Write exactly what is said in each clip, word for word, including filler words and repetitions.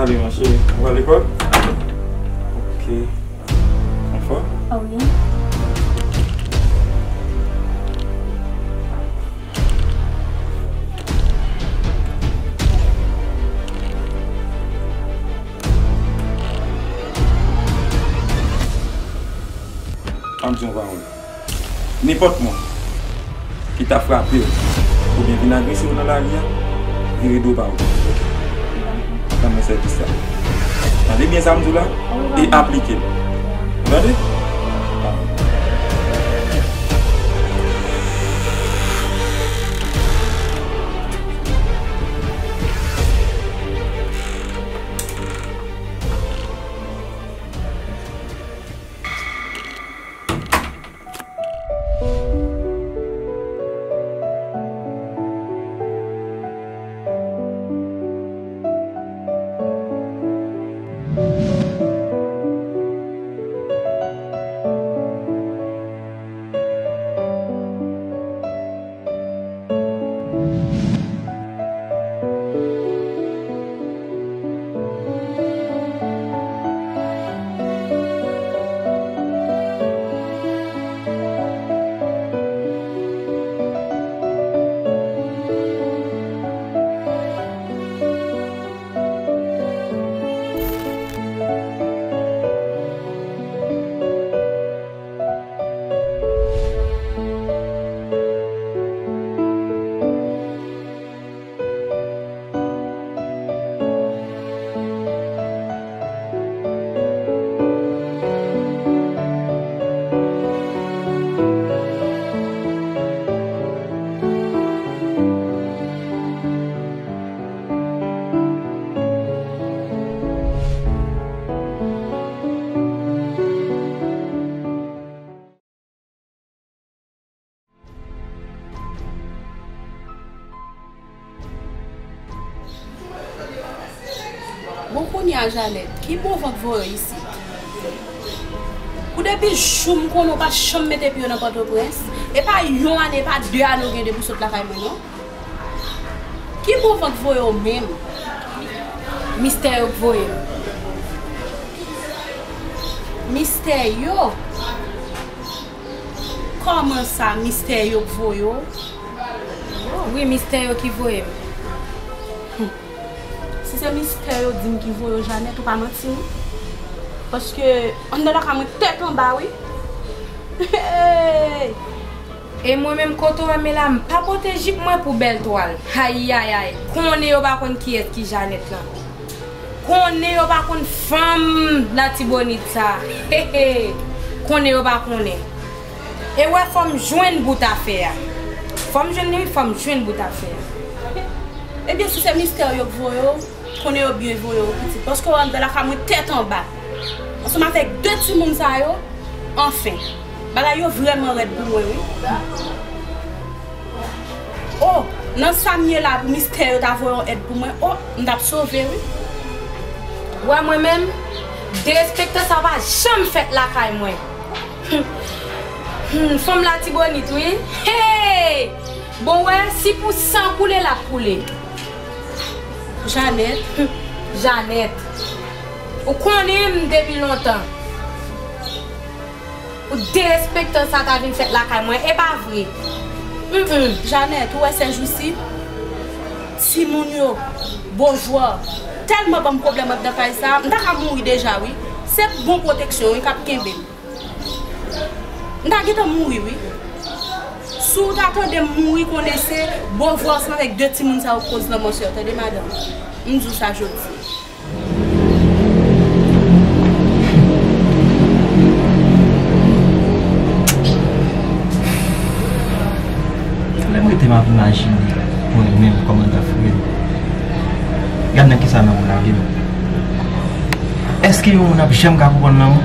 Salut, ma chérie. Ou pral lekòl? Ok. Anfòm? Ah wi. Ann di yon pawòl. Nenpòt moun ki ta frape w oubyen vin agrese w nan lari a, vire do ba ou. Nan men sèvis la. Tande byen sa m di w la e aplike l. Ou tande? Bon, kounye a, Janèt, ki bon van k voye w isit? Pou depi jou m konnen w pa janm mete pye w nan Pòtoprens, e pa yon ane, e pa de ane w gen depi w sot lakay mwen, non. Ki bon van k voye w menm? Mistè yo k voye m. Mistè yo? Kòman sa, mistè yo k voye w? Wi, mistè yo ki voye m. Hum. Si se mistè yo di m ki voye w, Janèt, ou pa manti, non. Paske anndan lakay mwen tèt anba, wi. Hey! E mwen menm, kote w wè m ye la, m pa pote jip mwen pou bèl twal. Ayayay, konnen yo pa konn kiyès ki Janèt lan. Konnen yo pa konn fanm Latibonit sa. Hehe. Konnen yo pa konnen. E wè, fò m jwenn bout afè a. Fò m jwenn li, wi, fò m jwenn bout afè a. Ebyen, si se mistè yo k voye w, konnen yo byen voye w, pitit. Paske w anndan lakay mwen tèt anba. Ansanm avèk de timoun sa yo, anfen. Bagay yo vrèman rèd pou mwen, wi. O, nan sa m ye la pou mistè yo ta voye yon èd pou mwen, o, m t ap sove, wi. Wè mwen menm, derespektan sa pa janm fèt lakay mwen. Hmm, fanm Latibonit, wi. Hey! Bon, wè, si pou san koule, l ap koule. Janèt. Janèt. Ou konnen m depi lontan. Pou derespektan sa ta vin fèt lakay mwen, e pa vre? Mm, mm. Janèt, ou wè sèjousi, timoun yo, bojwa, tèlman ban m pwoblèm anndan kay sa, m ta ka mouri deja, wi. Se bon pwoteksyon, wi, k ap kenbe m. M ta gentan mouri, wi. Si w ta tande m mouri, konnen se bovwa ansanm avèk de timoun sa yo k koz lanmò sè w, tande, madanm? M di w sa jodi. Lè m rete, m ap imajine mwen menm kòman ta fè. Gad nan kisa nanm ou lage m. Èske yon moun ap janm ka konprann lanmou?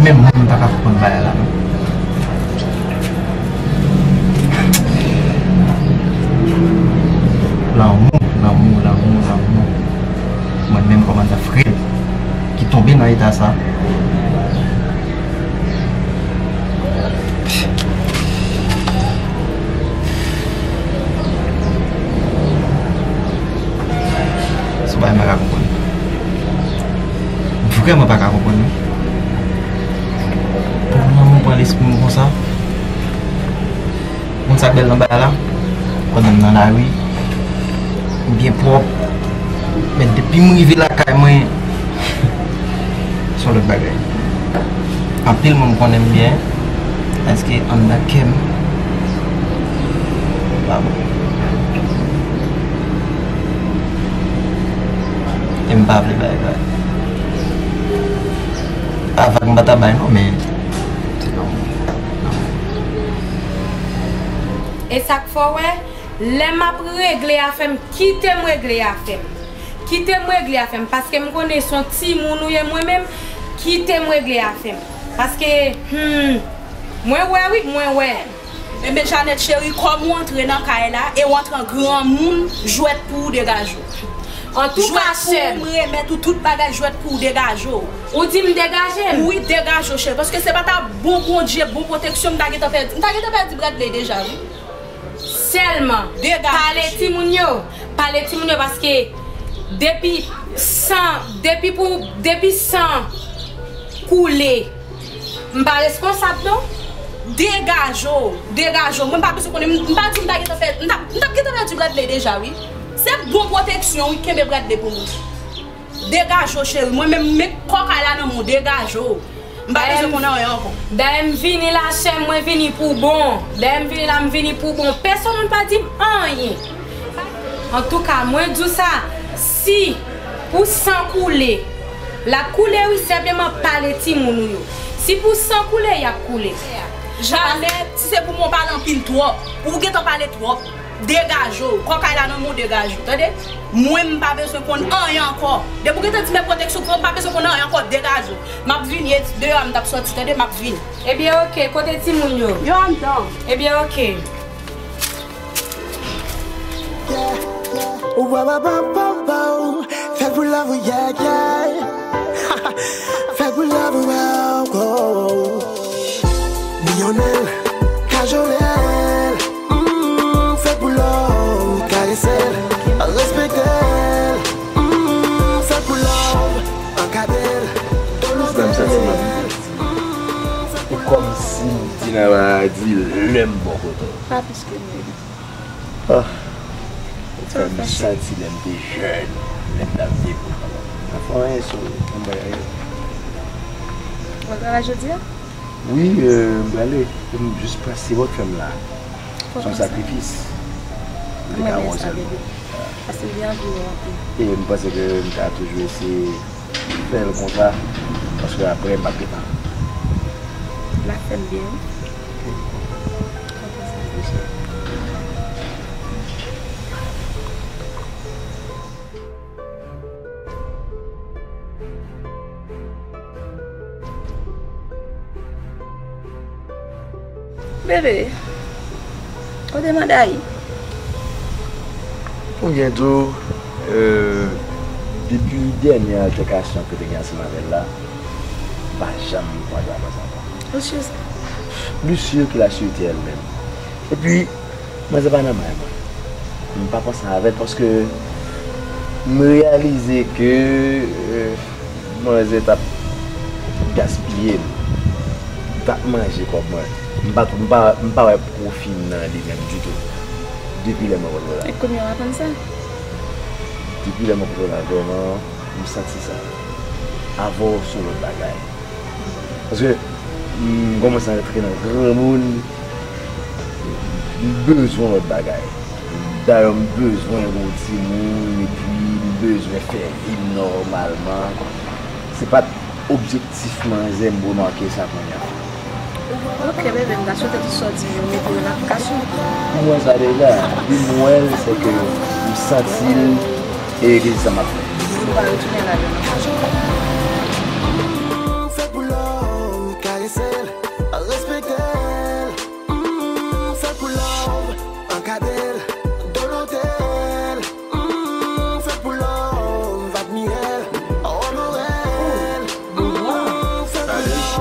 Menm mwen, m pa ka konprann bagay la, non. Lanmou, lanmou, lanmou, lanmou. Mwen menm, kòman ta fè ki tonbe nan eta sa? Pff. Vrèman pa ka konprann, non. Pou lanmou pran lespri m konsa. Konn sa k bèl nan bagay la? Pandan m nan lari, m byen pwòp. Men depi m rive lakay mwen, se yon lòt bagay. Anpil moun konnen m byen, paske anndan kè m, m pa bon. E m pa vle bay vag. Pa vag m pa ta bay non, men se lanmou. E sa k fè w wè, lè m ap regle afè m, kite m regle afè m. Kite m regle afè m, paske m konnen se yon timoun ou ye mwen menm, kite m regle afè m. Paske, hmm, mwen wè wi, mwen wè. Ebyen, Janèt cheri, kòm ou antre nan kay la, e ou antre an granmoun, jwèt pou ou, degaje w. Antouka, chè m. Jwèt pou ou, m remèt ou tout bagay, jwèt pou ou, degaje w. Ou di m degaje m? Wi, degaje w, cheri, paske se pa ta bon Bondye, bon pwoteksyon, m ta gentan pèdi, m ta gentan pèdi Bradley deja, wi. Sèlman. Degaje w, cheri. Pale timoun yo, pale timoun yo, paske depi san, depi pou, depi san koule, m pa reskonsab non. Degaje w, degaje w. Mwen m pa bezwen konnen, m, m pa di m ta gentan fè, m t ap, m t ap gentan pèdi Bradley deja wi. Se bon pwoteksyon wi, kenbe Bradley pou mwen. Degaje w cheri, mwen menm met kò kay la nan men w, degaje w. M pa bezwen konnen anyen ankò. Dayè m vini la chè m, mwen vini pou bon. Dayè m vini la, m vini pou bon. Pèsonn moun pa di m anyen. Antouka, mwen di w sa, si pou san koule, l ap koule wi, senpleman pale timoun ou yo. Si pou san koule, y ap koule. Janèt, si se pou mwen w pale anpil twòp, ou gentan pale twòp, degaje w. Kò kay la nan men w, degaje w, tande? Mwen, m pa bezwen konn anyen ankò. Depi w gentan di m met pwoteksyon pou mwen, m pa bezwen konn anyen ankò, degaje w. M ap vini, e deyò a m t ap sòti, tande? M ap vini. Ebyen, oke, kote timoun yo? Yo anndan. Ebyen, oke. Ou ba ba ba ba ba, fè l pou love, yeah, yeah. Fè l pou love, wow, wow. Miyonnel, kajolel, mm, fè l pou love, karese l, respekte l, mm, fè l pou love, ankadre l, dolo. Sa m santi m ap viv. E kòmsi m di nan paradi lè m bò kote w. Pa plis ke m ye. Ah. Ou fè m santi lè m te jèn, lè m t ap vye pou mwen. Pa fè anyen sou yon bagay. Ou al travay jodi a? Wi, euh, m prale. Pou m jis pase wòk fè m la. Se yon sakrifis. M te ka wè w sèlman. Paske m te anvi wè w anpil. E m panse ke m ka toujou eseye fè l konsa, paske apre m ap gentan. L ap fè m byen wi. Bebe, kote Mandayi? Ou gen tou, euh, depi dènye altèkasyon ke te gen ansanm avè l la, m pa janm kwaze avè l ankò. Ou si sa? Plus sûr que la sûreté elle-même. Epi, manzè pa nan may mwen. M pa panse avè l paske m reyalize ke, euh, manzè t ap gaspiye m. Li t ap manje kòb mwen. M pa, m pa, m pa wè pwofi m nan li menm ditou. Depi lè mwen konnen l la. E kounye a w aprann sa? Depi lè mwen konnen l la, vrèman, m santi sa. Avè w se yon lòt bagay. Paske m kòmanse antre nan granmoun, m bezwen lòt bagay. Dayè, m bezwen yon timoun, epi m bezwen fè vi m nòmalman. Se pa t objektif manzè, m remake sa kounye a. Ok, bebe, m ta swete tout sa w di m yo mete yo nan aplikasyon. M wè sa deja. Depi m wè l, se ke m santi l e ke se sa m ap fè. M pa retounen ladan l ankò. Fè pou love, karese l, respekte l. Mm, fè pou love, ankadre l, dolote l. Mm, fè pou love, admire l, onore l. Mm, fè pou love.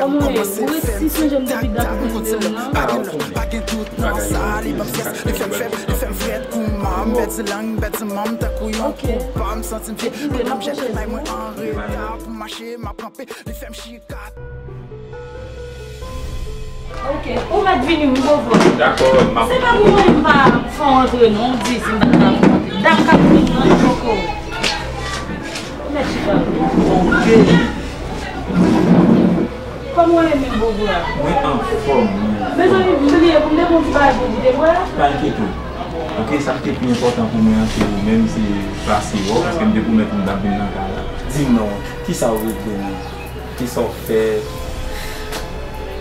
Mwen, ou resi sonje m depi dat mwen te w nan. Ah, ou konnen. Bagay yo, se sa k fè m. Ok, nan pwochen jou. Ok, ou mèt vini, m bon vre. Dakò, m ap... Se pa pou mwen, m pa fè w antre, non, m di si m pa t ka fè w antre. Dam k ap vin nan, li poko. Ou mèt chita. Ok. Kòman w ye menm, bon vre a? Mwen anfòm, mwen. Mezanmi, m bliye pou m te fè yon ti bagay pou di te vre. Pa enkyete w. Ok, sa k te pi enpòtan pou mwen an, se ou menm, se pase wè w, paske m te pwomèt ou m t ap vin nan kay la. Di m non, kisa w regle menm? Kisa w fè?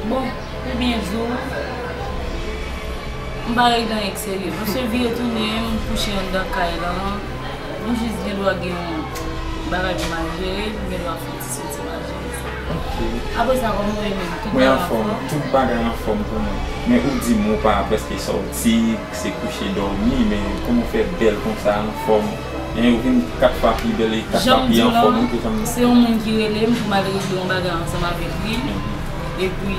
Bon, pou byen di w, m pa regle anyen k serye. Paske vire tounen, m kouche anndan kay lan, m jis gen dwa gen yon bagay pou m al jere, m gen dwa fè yon ti soti m al jere sa. Ok. Apre sa, kòman w ye menm? Tout bagay anfòm? Mwen anfòm, tout bagay anfòm pou mwen. Men ou di m ou pa prèske sòti, se kouche dòmi, men kòman w fè bèl konsa, anfòm? Hein, ou vin kat fwa pi bèl e kat fwa pi anfòm wi ke janm. Jan m di w lan, se yon moun ki rele m pou m al regle yon bagay ansanm avèk li. Mhm. Epi,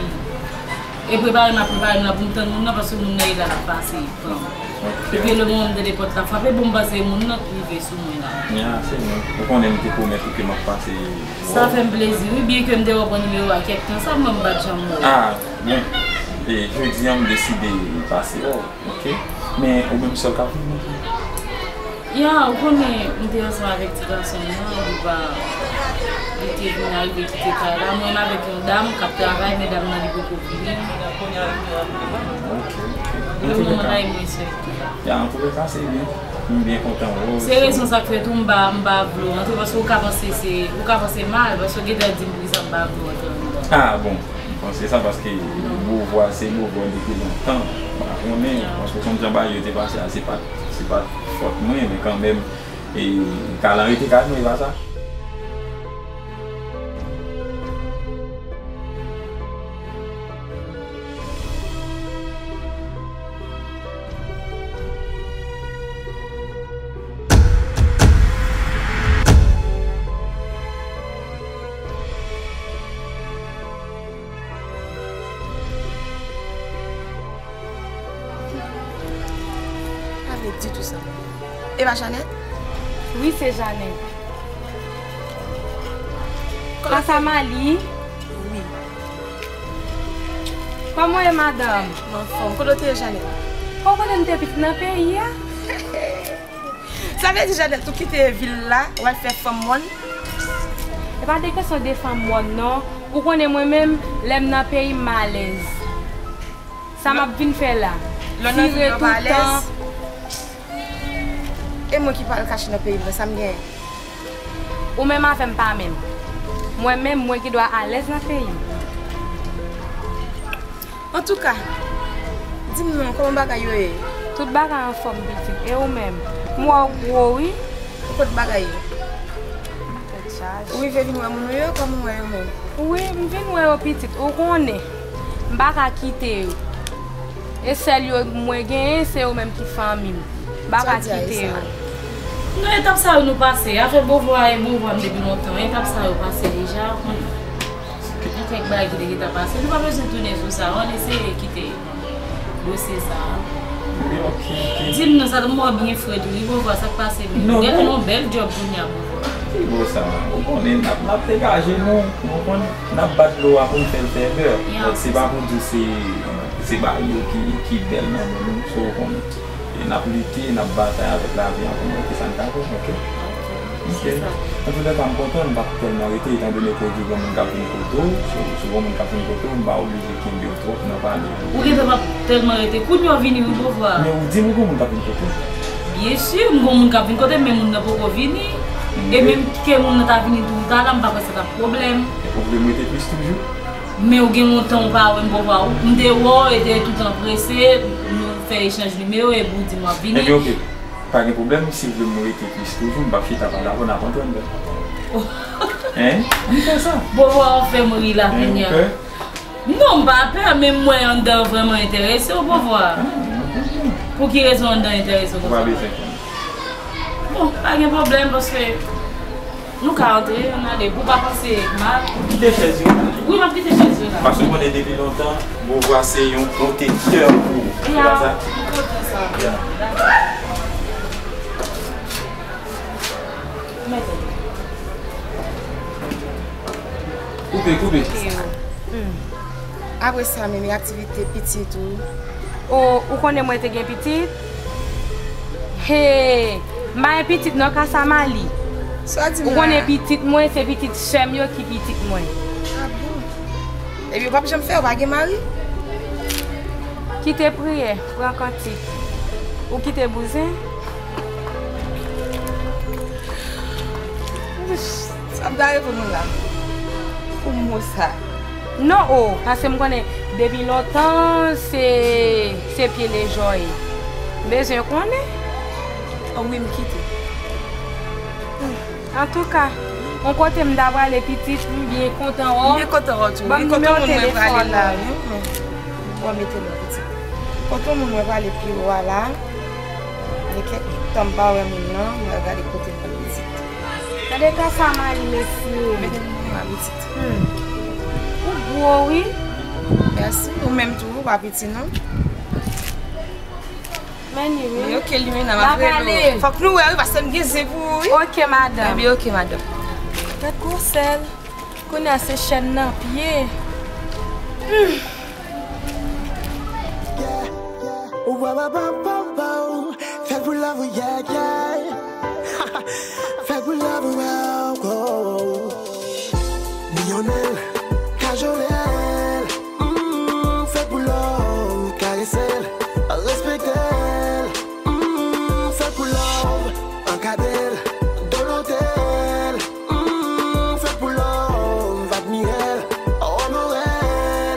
e prepare m ap prepare m la pou m tann moun nan, paske moun nan e la l ap pase pran m. Ok. Epi le moman m tande pòt la frape, bon, m panse se moun nan ki rive sou mwen la. Ya, se mwen. Ou konnen m te pwomèt ou ke m ap pase wè w. Sa fè m plezi wi, byen ke m te wè w pran nimewo a kèk tan, sa mwen m pa t janm wè w. Ah, bon. E jodi a m deside pase wè w. Ok. Men ou menm sèl k ap vini? Ya, ou konnen, m te ansanm avèk ti gason m nan, li pa, li te vin arive kite kay la. Mwen avèk yon dam k ap travay, men dam nan li poko vini. Ok, ok. Pou le moman, la e mwen sèl ki la. Ya, antouleka, se byen. M byen kontan wè w. Se rezon sa k fè tou m pa, m pa vle w antre, paske ou ka panse se, ou ka panse mal, paske w gentan di m poukisa m pa vle w antre anndan. Ah, bon. M panse sa paske Beauvoir se Beauvoir depi lontan. M pa konnen, paske konn jan bagay yo te pase a, se pa, se pa fòt mwen, men kanmenm, e, kay lan rete kay mwen, e pa sa? Pa vle ditou sa. E pa Janèt? Wi, se Janèt. Kòman... Fas a Mali? Wi. Kòman w ye, madanm? M anfòm. Kote w te ye, Janèt? Ou konnen m te pitit nan peyi a? Sa vle di, Janèt, ou kite vil la, w al fè fanm mòn? E pa de kesyon de fanm mòn, non. Ou konnen mwen menm, lè m nan peyi m, m alèz. Sa m ap vin fè la? Lè w nan vil la, w pa alèz? E mwen ki pral kache nan peyi m nan, sa m genyen? Ou menm avè m pa menm. Mwen menm, mwen ki dwa alèz nan peyi m. Antouka, di m non, kòman bagay yo ye? Tout bagay anfòm, pitit. E ou menm? M wè w gwo, wi. Kot bagay yo? Tèt chaje. Ou rive vin wè moun ou yo? Kòman w wè yo menm? Wi, m vin wè yo, pitit. Ou konnen, m pa ka kite yo. E sèl yo mwen genyen, se yo menm ki fanmi m. M pa ka kite yo. Non, etap sa yo nou pase. Afè Beauvoir e Beauvoir m depi lontan. Etap sa yo pase deja. Gen kèk bagay ki te gentan pase. Nou pa bezwen tounen sou sa. Ann eseye kite dosye sa a. Wi, ok, ok. Di m non, sa te mò byen frèt wi, Beauvoir, sa k pase menm? Ou gentan yon bèl djòb kounye a, Beauvoir. Ki bo sa? Ou konnen, n ap, n ap degaje nou, ou konprann? N ap bat dlo a pou n fè l fè bè. Donk, se pa pou di se, se bagay yo ki, ki bèl nan men nou, so, ou konnen. E n ap lite, n ap batay avèk lavi an pou n wè kisa n ka fè, ok? Ok. Antoulèka, m kontan, m p ap tèlman rete, etandone ke w di gen moun k ap vin kote w, si, si gen moun k ap vin kote w, m pa oblije kenbe w twòp nan pale. Ou gentan p ap tèlman rete. Kounye a w vini wi, Beauvoir. Men ou di m ou gen moun k ap vin kote w? Byen si, m gen moun k ap vin kote m, men moun nan poko vini. E menm ke moun nan ta vini tou ta la, m pa kwè sa t ap pwoblèm. Ou vle m rete plis toujou? Men ou gen lontan ou pa wè m, Beauvoir. M te wè w, e te toutan prese, nou fè echanj nimewo, epi w di m w ap vini. Ebyen, ok. Pa gen pwoblèm, si w vle m rete plis toujou, m p ap chita pale avè w, n ap antre anndan. Hein? Ann fè sa. Beauvoir, w fè m ri la kounye a. Hein, ou pè? Non, m pa pè, men m wè anndan an vrèman enterese w, Beauvoir. Ah, non, non. Pou ki rezon anndan enterese w konsa? Ou pa bezwen konnen. Bon, pa gen pwoblèm, paske nou ka antre, ann ale. Pou w pa panse mal. Ou kite chèz yo? Wi, m ap kite chèz yo la. Paske w konnen depi lontan, Beauvoir se yon pwotektè pou ou. Se pa sa? Ya. Koupe, koupe. Hmm. Apre sa, menm aktivite pitit ou. O, ou konnen mwen te gen pitit? He, m pa gen pitit non, Kasamali. Sa w di m la? Ou konnen pitit mwen, se pitit sè m yo ki pitit mwen. Ah bon? Epi w p ap janm fè, w pa gen mari? Kite priyè, pran kantik. Ou kite bouzen? Sa m ta reponn ou la pou mo sa. Non o, paske m konnen depi lontan se, se pye lejò ye. M bezwen konnen. O wi, m kite. Antouka, yon kote m ta prale pitit, m byen kontan wè w. M byen kontan wè w tou. Ban m nimewo telefòn ou. Kote moun mwen prale la? Bon, mete non pitit. Kote moun mwen prale pi wo a la? Gen kèk tan m pa wè moun nan, m al gade kote l ye pitit. Gade Kasamali, mesye. Mete non mwen a pitit. Hmm. Ou gwo, wi. Mèsi. Ou menm tou, ou pa piti non. Men li, wi. Li oke, Limena, m ap rele w. Fòk nou wè, wi, paske m gen zen pou ou, wi. Oke, madanm. Ebyen, oke, madanm. Gad gwosè l. Kounye a se chèn nan pye. Hmm. Fèt pou love, yeah, yeah. Fèt pou love, wow, wow. Milyonè, kajolè, mm, fèt pou love, karese l, respekte l, mm, fèt pou love, ankadre l, dolote l. Mm, fèt pou love, admire l, onore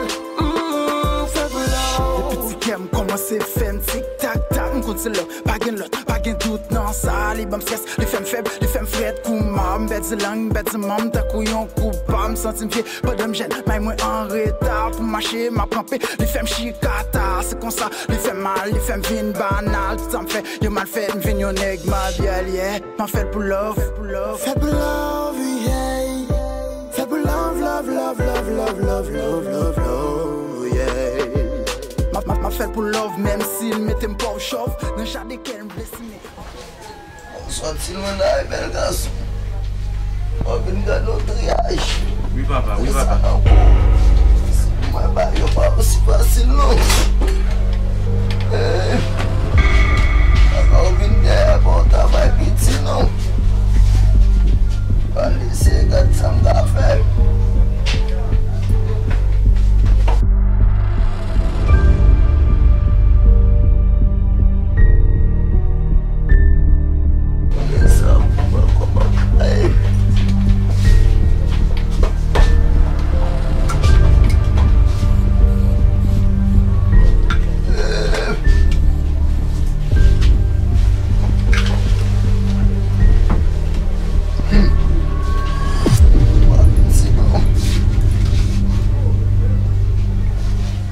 l. Mm, fèt pou love. Depi ti kè m kòmanse fè m tik tak tak, m konn se love, pa gen lòt, pa gen dout nan sa. Li ban m strès, li fè m fèb, li fè m frèt. Kouman m pèdi lang, m pèdi manm tankou yon koupab. M santi m vye pandan m jèn, may mwen an reta. Pou m mache, m ap kanpe, li fè m chikata. Se konsa, li fè m mal, li fè m vin banal. Tout sa m fè, yo mal fèt, m vin yon nèg mabyèl, yeah. M ap fè l pou love. Fè l pou love, yeah. Fè l pou love, love, love. M ap, m ap, m ap fè l pou love, menm si l mete m pòv chòv. Nan jaden kè l, m vle simen. Sòti lwen la, bèl gason. W ap vin gade yon triyaj. Wi, papa, wi, papa. Mwen ba yo pa osi fasil, non. Eh, papa, w vin dèyè pa w travay piti, non. Pale se gad sa m ka fè. Pale sa, m pa konprann. Ay.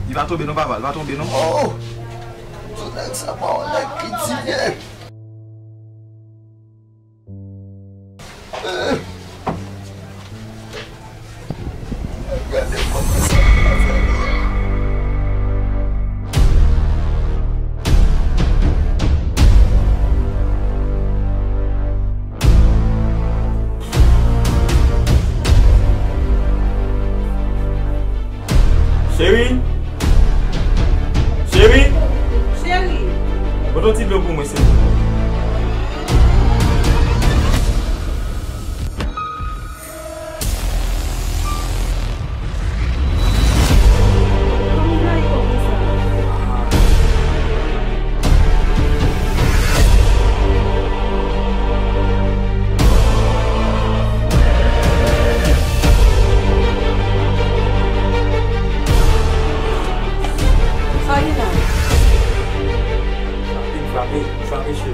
Li pa tonbe non, papa, li pa tonbe non. Oh! Ti nèg sa pa yon nèg ki di byen. Cheri? Cheri? Cheri? Pote yon ti dlo pou mwen, silvouplè. Sa ki la? Frape, frape, frape.